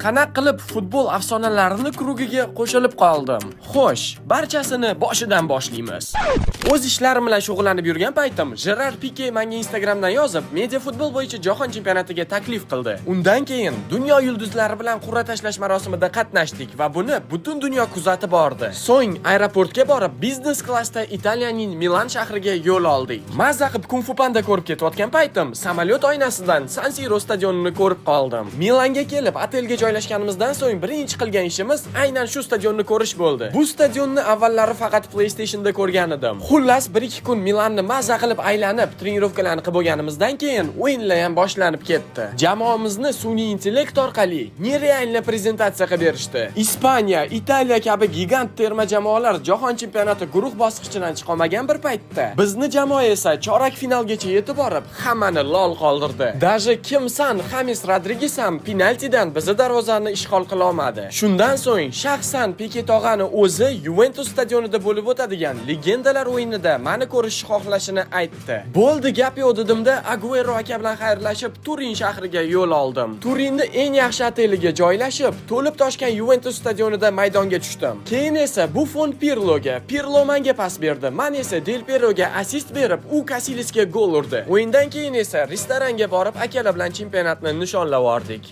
Qanaqa qilib futbol afsonalarini круг iga qo'shilib qoldim? Xo'sh, barchasini boshidan boshlaymiz. O'z ishlarim bilan shug'ullanib yurgan paytim Jerar Pike menga Instagramdan yozib, media futbol bo'yicha jahon chempionatiga taklif qildi. Undan keyin dunyo yulduzlari bilan qur'a tashlash marosimida qatnashdik va buni butun dunyo kuzatib bordi. So'ng aeroportga borib, biznes klassda Italiyaning Milan shahriga yo'l oldik. Mazza qilib Kung Fu Panda ko'rib ketayotgan paytim samolyot oynasidan San Siro stadionini ko'rib qoldim. Milanga kelib, otelga joylashganimizdan so'ng birinchi qilgan ishimiz aynan shu stadionni ko'rish bo'ldi. Bu stadionni avvallari faqat PlayStationda ko'rgan edim. Xullas, 1-2 kun Milanni mazza qilib aylanib, trenirovkalarni qilib bo'lganimizdan keyin o'yinlar ham boshlanib ketdi. Jamoamizni sun'iy intellekt orqali нереально prezentatsiya qilib berishdi. Ispaniya, Italiya kabi gigant terma jamoalar jahon chempionati guruh bosqichidan chiqa olmagan bir paytda, bizni jamoa esa chorak finalgacha yetib borib, hammani lol qoldirdi. Даже kimsan Xames Rodriges ham penaltidan bizni darvozani ishg'ol qila olmadi. Shundan so'ng shaxsan Pike tog'ani o'zi Juventus stadionida bo'lib o'tadigan legendalar o'yinida mani ko'rishni xohlashini aytdi. "Bo'ldi, gap yo'q", dedimda, Aguero aka bilan xayrlashib, Turin shahriga yo'l oldim. Turinni eng yaxshi oteliga joylashib, to'lib toshgan Juventus stadionida maydonga tushdim. Keyin esa Buffon Pirloga, Pirlo menga pas berdi. Man esa Del Pieroga assist berib, u Kasilyasga gol urdi. O'yindan keyin esa restoranga borib, akalar bilan chempionatni nishonlab yordik.